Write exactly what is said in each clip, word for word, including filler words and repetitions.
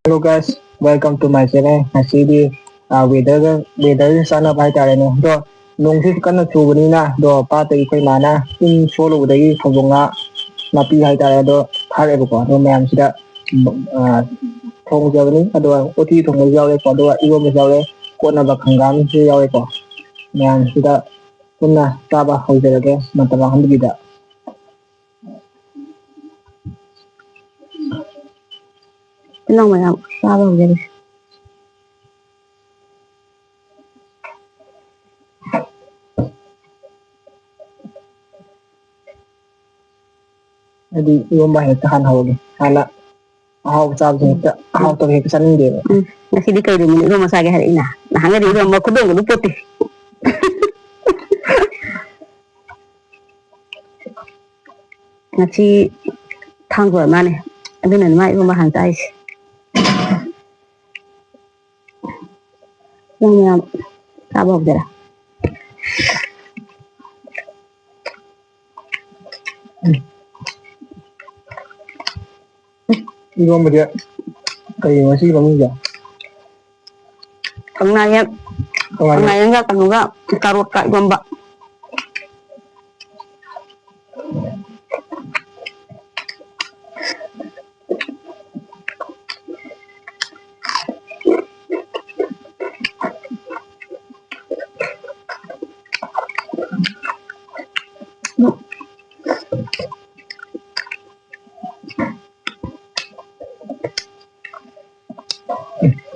Hello guys, welcome to my channel. ꯉꯁꯤꯗꯤ ꯋꯦꯗꯔꯒ ꯋꯦꯗꯔꯒ ꯆꯥꯟꯅꯕ ꯍꯥꯏꯇꯥꯔꯦꯅꯦ꯫ ꯑꯗꯣ ꯅꯣꯡꯁꯤ ꯀꯟꯅ ꯆꯨꯕꯅꯤꯅ, ꯑꯗꯣ ꯄꯥꯠꯇꯒꯤ ꯑꯩꯈꯣꯏ ꯃꯥꯅ ꯏꯟ ꯁꯣꯜꯂꯨꯕꯗꯒꯤ ꯐꯕꯣꯡ ꯉꯥ ꯃꯄꯤ ꯍꯥꯏꯇꯥꯔꯦ, ꯑꯗꯣ ꯐꯥꯔꯛꯑꯦꯕꯀꯣ꯫ ꯑꯗꯣ ꯃꯌꯥꯝꯁꯤꯗ ꯊꯣꯡꯖꯕꯅꯤ꯫ ꯑꯗꯨꯒ ꯎꯇꯤ ꯊꯣꯡꯕꯁꯨ ꯌꯥꯎꯔꯦꯀꯣ, ꯑꯗꯨꯒ ꯏꯔꯣꯟꯕꯁꯨ ꯌꯥꯎꯔꯦ, ꯀꯣꯠꯅꯕ ꯍꯪꯒꯥꯝꯁꯨ ꯌꯥꯎꯔꯦꯀꯣ꯫ ꯃꯌꯥꯝꯁꯤꯗ ꯄꯨꯟꯅ ꯆꯥꯕ ꯍꯧꯖꯔꯒꯦ, ꯃꯇꯝ ꯃꯥꯡꯍꯟꯗꯕꯤꯗ꯫ ꯏꯅꯥꯎ ꯃꯌꯥꯝ ꯆꯥꯕ ꯍꯧꯖꯔꯒꯦ꯫ ꯑꯩꯗꯤ ꯏꯔꯣꯝꯕ ꯍꯦꯛꯇ ꯍꯥꯟꯅ ꯍꯧꯔꯒꯦ꯫ ꯍꯥꯟꯅ ꯑꯍꯥꯎꯕ ꯆꯥꯕꯁꯦ ꯍꯦꯛꯇ, ꯑꯍꯥꯎꯇꯕ ꯍꯦꯛꯇ ꯆꯥꯅꯤꯡꯗꯦꯕ꯫ ꯎꯝ, ꯉꯁꯤꯗꯤ ꯀꯩ ꯅꯨꯃꯤꯠꯅꯣ ꯏꯔꯣꯝꯕ ꯆꯥꯒꯦ ꯍꯥꯏꯔꯛꯏꯅ? ꯅꯍꯥꯟꯒꯩꯗꯤ ꯏꯔꯣꯝꯕ ꯈꯨꯗꯣꯡꯒꯗꯨ ꯄꯣꯠꯇꯦ꯫ ꯉꯁꯤ ꯊꯥꯡꯖ ꯑꯣꯏꯔ ꯃꯥꯅꯦ, ꯑꯗꯨꯅꯅꯦ ꯃꯥ ꯏꯔꯣꯝꯕ ꯍꯥꯟꯅ ꯆꯥꯏꯁꯦ꯫ ꯅꯪ ꯃꯌꯥꯝ ꯆꯥꯕ ꯍꯧꯗꯣꯏꯔꯥ? ꯏꯔꯣꯝꯕꯗꯤ ꯀꯔꯤꯅꯣ ꯉꯁꯤꯒꯤ ꯃꯃꯤꯡꯁꯦ? ꯀꯪꯂꯥꯌꯦꯟ꯫ ꯀꯪꯂꯥꯌꯦꯟ꯫ ꯀꯪꯂꯥꯌꯦꯟꯒ ꯀꯩꯅꯣꯒ, ꯀꯥꯔꯣꯠꯀ ꯏꯔꯣꯝꯕ꯫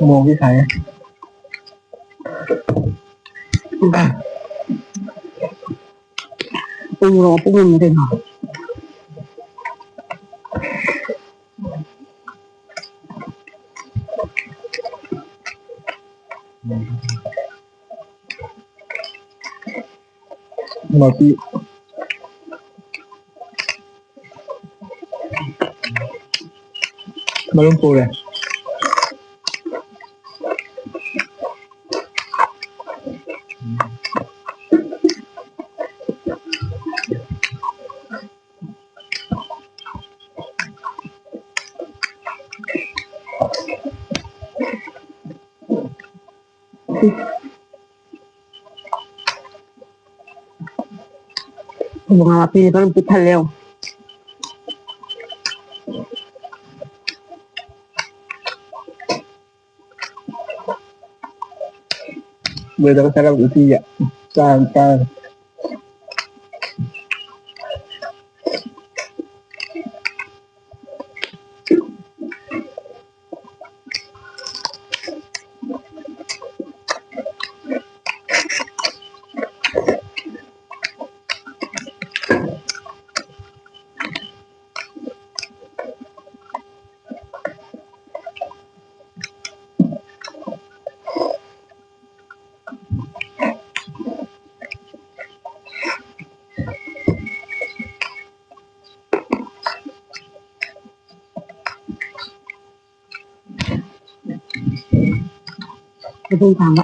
ꯃꯣꯔꯣꯛꯇꯤ ꯁꯥꯏꯍꯦ꯫ ꯎ ꯃꯣꯔꯣꯛ ꯑꯄꯨꯝꯕꯅꯤ ꯀꯩꯅꯣ꯫ ꯅꯥꯄꯤ ꯃꯔꯨꯝ ꯄꯨꯔꯦ꯫ ꯉꯥ ꯃꯄꯤꯁꯦ ꯐꯖꯅ ꯄꯤꯛ ꯊꯜꯂꯦ ꯌꯦꯡꯉꯣ꯫ ꯃꯣꯏꯗꯒ ꯆꯥꯔꯝꯕ ꯎꯇꯤꯁꯦ ꯆꯥꯔ ꯆꯥꯔ꯫ ꯃꯇꯨꯝ ꯁꯥꯡꯕ꯫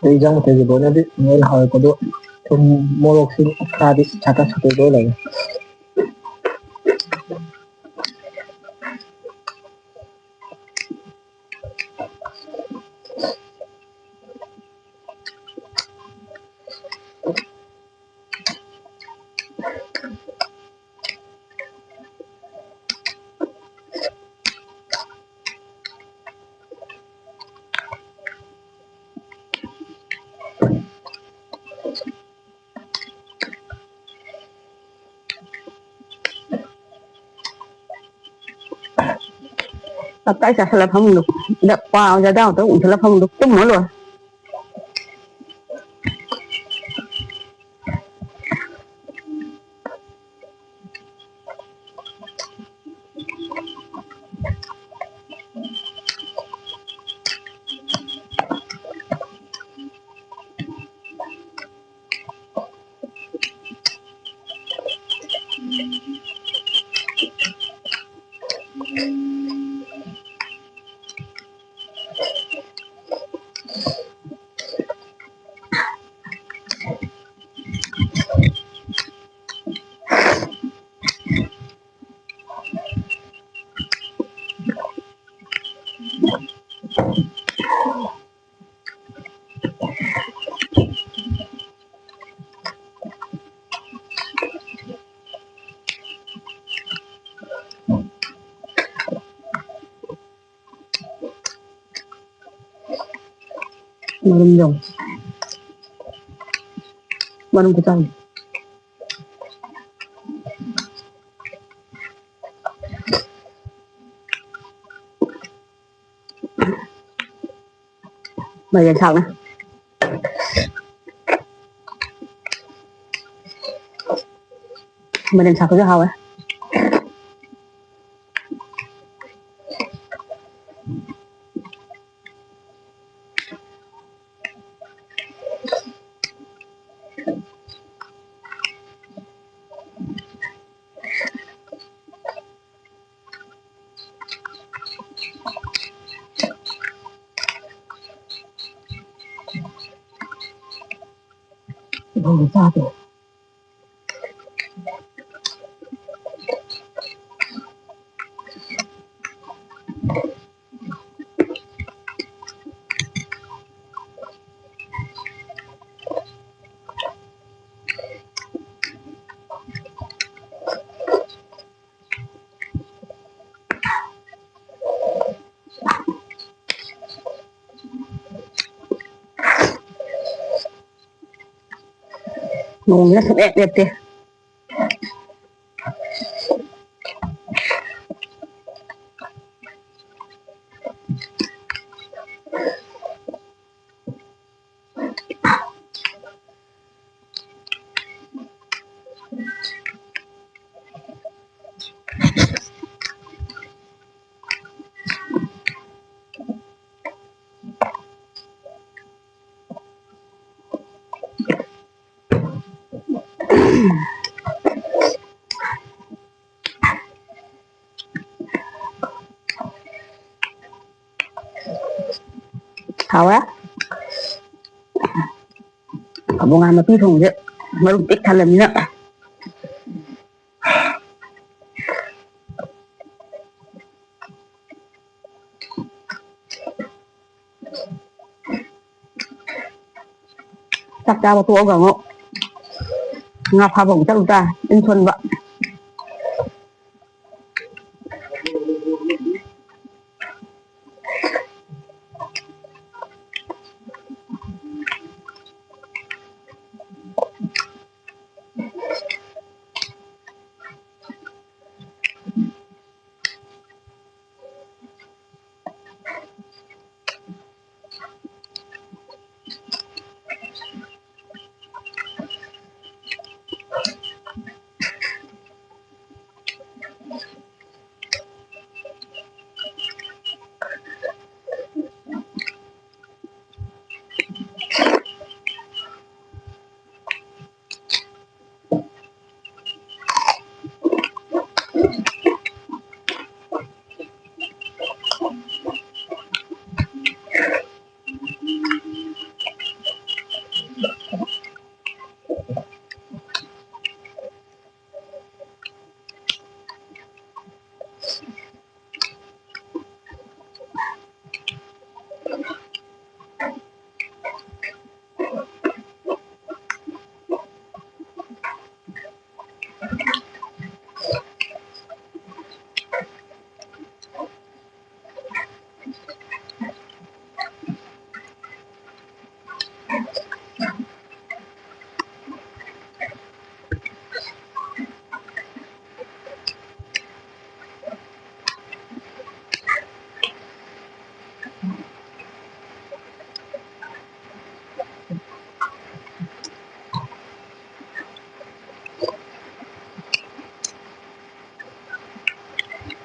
ꯑꯩ ꯏꯟꯖꯥꯡ ꯃꯊꯦꯜꯁꯦ ꯂꯣꯏꯅꯗꯤ ꯂꯣꯏꯅ ꯍꯥꯎꯋꯦꯀꯣ, ꯑꯗꯣ ꯊꯨꯝ, ꯃꯣꯔꯣꯛꯁꯤ ꯈꯔꯗꯤ ꯁꯥꯇꯛ ꯁꯥꯇꯛ ꯂꯣꯏ ꯂꯩꯔꯦ꯫ ꯇꯞꯇꯥꯏ ꯆꯥꯁꯤꯜꯂ ꯐꯃꯨꯡꯗ, ꯗ ꯄꯥꯎ ꯖꯗꯥꯎ ꯇꯧ ꯎꯝꯁꯤꯜꯂ ꯐꯃꯨꯡꯗ ꯇꯨꯝꯃ ꯂꯣꯏꯔꯦ꯫ ꯃꯔꯨꯝ ꯌꯦꯡꯉꯨ꯫ ꯃꯔꯨꯝ ꯈꯨꯆꯥꯎꯗꯣ꯫ ꯃꯥꯏꯔꯦꯟ ꯁꯥꯛꯅꯦ꯫ ꯃꯥꯏꯔꯦꯟ ꯁꯥꯛꯀꯁꯨ ꯍꯥꯎꯋꯦ꯫ ꯆꯥꯗꯦ꯫ ꯅꯣꯡꯁꯤꯅ ꯁꯨꯡꯂꯦꯞ ꯂꯦꯞꯇꯦ꯫ ꯍꯥꯎꯔꯦ꯫ ꯀꯕꯣꯛ ꯉꯥ ꯃꯄꯤ ꯊꯣꯡꯕꯁꯦ ꯃꯔꯨ ꯄꯤꯛ ꯊꯜꯂꯃꯤꯅ꯫ ꯆꯥꯛ ꯆꯥꯕ ꯇꯣꯛꯑꯒ ꯑꯃꯨꯛ ꯉꯥ ꯐꯥꯕ ꯑꯃꯨꯛ ꯆꯠꯂꯨ ꯇꯥꯔꯦ, ꯏꯟ ꯁꯣꯟꯕ꯫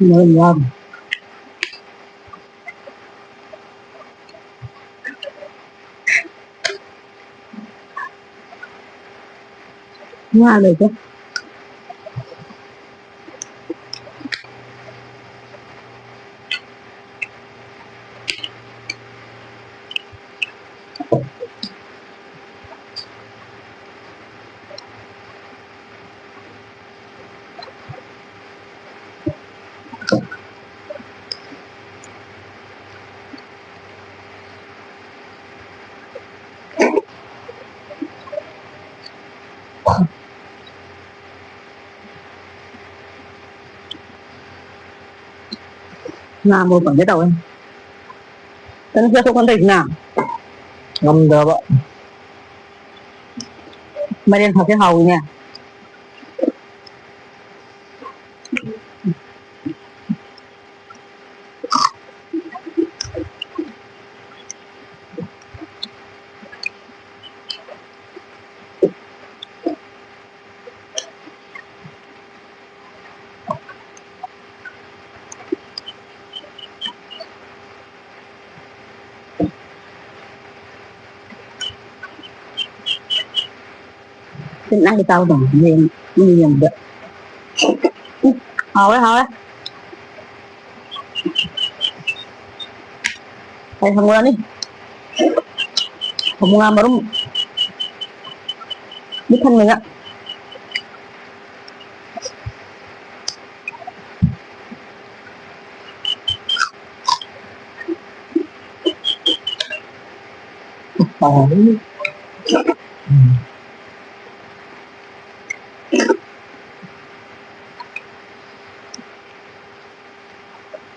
ꯃꯔꯝ ꯌꯥꯎꯔꯤ꯫ ꯉꯥ ꯂꯩꯇꯦ꯫ ꯉꯥ ꯃꯔꯨ ꯄꯟꯒꯦ ꯇꯧꯋꯦ꯫ ꯀꯩꯅꯣ ꯆꯠꯊꯣꯛ ꯀꯟꯗꯩꯁꯤꯅ ꯉꯝꯗ꯭ꯔꯕ꯫ ꯃꯥꯏꯔꯦꯟ ꯊꯥꯛꯁꯦ ꯍꯥꯎꯋꯤꯅꯦ꯫ ꯁꯤ ꯅꯪꯒꯤ ꯆꯥꯕꯗꯣ ꯌꯦꯡ-, ꯃꯤ ꯌꯦꯡꯕꯗ꯫ ꯎꯝ, ꯍꯥꯎꯋꯦ, ꯍꯥꯎꯋꯦ꯫ ꯑꯩ ꯍꯪꯉꯨꯔꯅꯤ꯫ ꯐꯃꯨꯉꯥ ꯃꯔꯨꯝ ꯃꯤꯠ ꯊꯟꯕꯅ꯫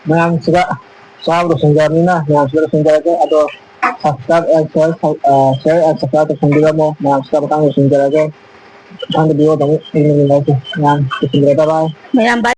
ꯃꯌꯥꯝꯁꯤꯗ ꯆꯥꯕ ꯂꯣꯏꯁꯤꯟꯖꯔꯕꯅꯤꯅ ꯃꯌꯥꯝꯁꯤꯗ ꯂꯣꯏꯁꯤꯟꯖꯔꯒꯦ꯫ ꯑꯗꯣ subscribe and share, ꯑ, share and subscribe ꯇꯧꯁꯟꯕꯤꯔꯝꯃꯣ꯫ ꯃꯌꯥꯝꯁꯤꯗ ꯃꯇꯥꯡ ꯂꯣꯏꯁꯤꯟꯖꯔꯒꯦ꯫ ꯃꯊꯪꯒꯤ video ꯗ ꯑꯃꯨꯛ ꯊꯦꯡꯅꯃꯤꯟꯅꯔꯁꯤ꯫ ꯃꯌꯥꯝ ꯂꯣꯏꯁꯤꯟꯖꯔꯦ꯫ Bye bye꯫ ꯃꯌꯥꯝ bye꯫